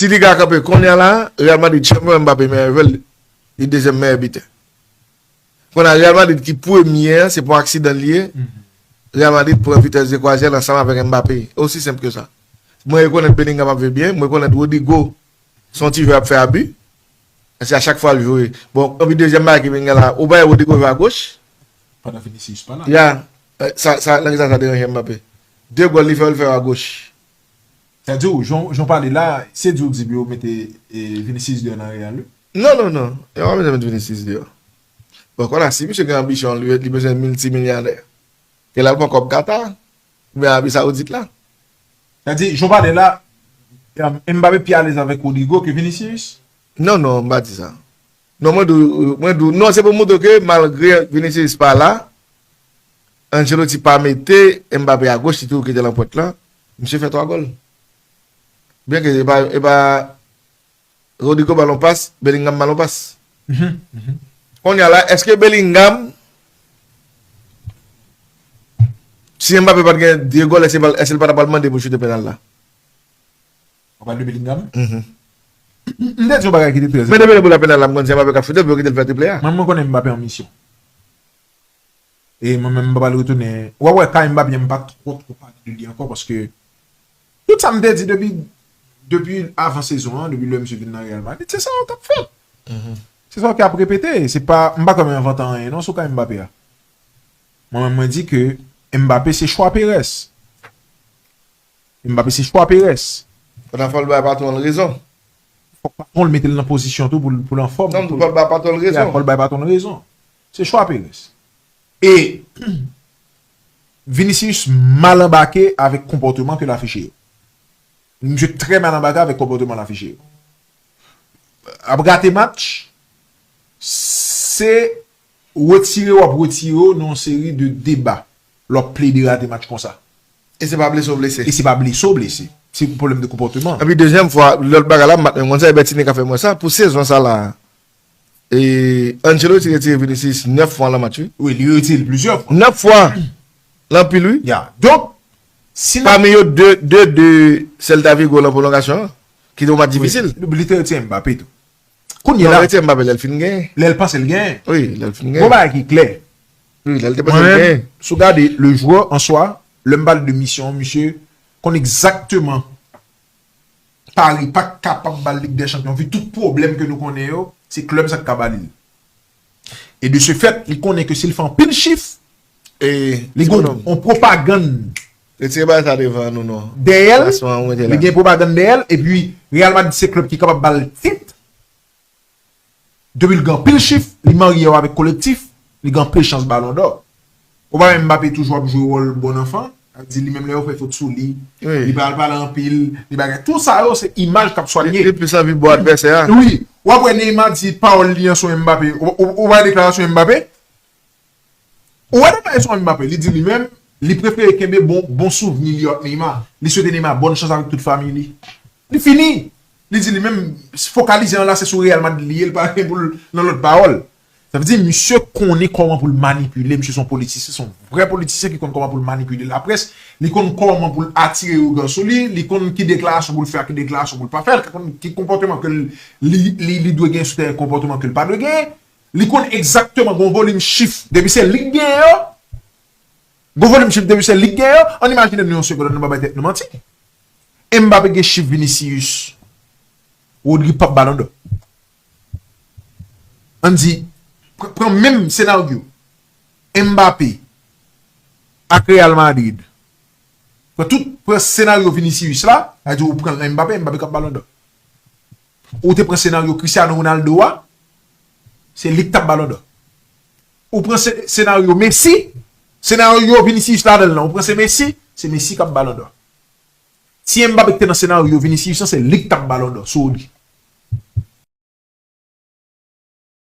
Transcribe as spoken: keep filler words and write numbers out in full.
Si li ka kanpe kounye a la, Real Madrid chanpyon, Mbappé mèyè jwè, li dezyèm mèyè bitè. Kounye a Real Madrid ki premye an, se pou aksidan li ye. Real Madrid pran vitès de kwazyè l ansanm avèk Mbappé. Osi senp ke sa. Mwen rekonèt Bellingham ap jwe byen, mwen rekonèt Rodrygo se yon ti jwè ap fè abi. Paske a chak fwa l jwe. Bon, epi dezyèm bagay ki vin gen la, ou bay Rodrygo jwe agoch. Pandan Vinicius pa la. Ya, eh, sa, sa, nan ki sa sa deranje Mbappé. De gòl li fè, li fè agoch. Sa di w, jan, jan w pale la, se di w di pou yo mete eh, Vinicius deyò nan Real, wi. Non, non, non. Yo pa bezwen met Vinicius deyò. Bon, kounye a, si misye gen anbisyon, li, li bezwen miltimilyadè. Ke l al pran kòb Qatar, oubyen Arabi Saoudit la. Sa di, jan w pale la, eh, Mbappé pi alèz avèk Rodrygo ke Vinicius? Non, non, m pa di sa. Non, mwen di w, mwen di w, non, se pou montre ke malgre Vinicius pa la, Ancelotti pa mete Mbappé agoch, li toujou kite l an pwent lan, misye fè twa gòl. Byen ke e pa, e pa Rodrygo balon pas, Bellingham balon pas. Kounye a la, èske Bellingham, si Mbappé pa t gen de gòl, èske, èske l pa t ap al mande pou choute penal la? Ou pale de Bellingham? M te di yon bagay ki te trè. Men depi le boul la penal la, m konn se Mbappé k ap choute, pou yo kite l fè triple a. Mwen, mwen konnen Mbappé an misyon. E mwen menm, m pa pral retounen. W ap wè ka Mbappé, m pa twò, twò pale de li ankò, paske tout sa m te di depi, depi avan sezon an, depi lè misye vin nan Real Madrid, se sa yo k ap fèt. Se sa yo k ap repete. Se pa, m pa kwè m envante anyen, non, sou ka Mbappé a. Mwen menm, mwen di ke Mbappé se chwa Perez. Mbappé se chwa Perez. Kounye a fò l bay patwon l rezon. Fòk patwon l mete l nan pozisyon tou pou l, pou l anfòm. Non, m di fò l bay patwon l rezon. Fò l bay patwon l rezon. Se chwa Perez. E Vinicius mal anbake avèk konpòteman ke l afiche yo. Misye trè mal anbake avèk konpòteman l afiche yo. Ap rate match, se retire w ap retire w nan yon seri de deba. Lè w ap plede rate match konsa. E se pa blese w blese. E se pa blese w blese. Se pwoblèm de konpòteman. Epi dezyèm fwa, lòt bagay la, m pa t menm konn sa, e Bertinie ka fè mwen sa, pou sezon sa la, e Ancelotti retire Vinicius nèf fwa nan match, wi. Wi, li retire l plizyè fwa. Nèf fwa! L anpil, wi. Ya. Donk, si n ap Pami yo, de, de, de Celta Vigo nan pwolongasyon an, ki te yon match difisil. Wi, li te retire Mbappé tou. Kounye la, retire Mbappé lè l fin genyen. Lè l panse l genyen. Wi, lè l fin genyen. Gon bagay ki klè. Wi, lè l te panse l genyen. Mwen menm, si w gade le joueur en soi, lè m pale de misyon, misye konn egzakteman Paris pa kapab ba l Lig dè Chanpyon, vi tout pwoblèm ke nou konnen yo, se klèb sa k ka ba li l. E de ce fait, li konnen ke si l fè anpil chif, li gon yon pwopagann Retire bagay sa devan nou non. Dèyè l, li gen pwopagann dèyè l, epi Real Madrid se klèb ki kapab ba l tit. Depi l gen anpil chif, li marye yo avèk kolektif, li gen anpil chans Balon dò. Ou pa wè Mbappé toujou ap jwe wòl bon anfan, sa vle di li menm lè yo fè fot sou li, li pa al pale anpil, li bagay. Tout sa yo se imaj k ap swanye. Li plis anvi bò advèsè a. Wi. W ap wè Neymar di pawòl li an sou Mbappé. Ou, ou, ou wè deklarasyon Mbappé? Ou wè deklarasyon Mbappé, li di li menm, li prefere kenbe bon, bon souvni li ak Neymar. Li swete Neymar bòn chans avèk tout fanmi li. Li fini. Li di li menm, fokalize an la se sou Real Madrid li ye, li pa gen pou l nan lòt pawòl. Sa vle di, misye konnen kòman pou l manipile, misye se yon politisyen, se yon vrè politisyen ki konn kòman pou l manipile laprès, li konn kòman pou l atire rega sou li, li konn ki deklarasyon pou l fè ak ki deklarasyon pou l pa fè, li konn ki konpòteman ke l, li, li, li dwe gen sou teren, konpòteman ke l pa dwe gen. Li konn egzakteman gon volim chif depi se li k gen yo. Gon volim chif depi se li k gen yo. Ann imajine nou yon segonn, ann pa bay tèt nou manti. Mbappé gen chif Vinicius Rodri p ap Balon dò. Ann di, pr- pran menm senaryo. Mbappé ak Real Madrid. Pran tout, pran senaryo Vinicius la, sa vle di ou pran Mbappé, Mbappé k ap Balon dò. Ou te pran senaryo Cristiano Ronaldo a, se li k t ap Balon dò. Ou pran se- senaryo Messi, senaryo Vinicius ladan l lan, ou pran se Messi, se Messi k ap Balon dò. Si Mbappé te nan senaryo Vinicius lan, se li k t ap Balon dò, sou li.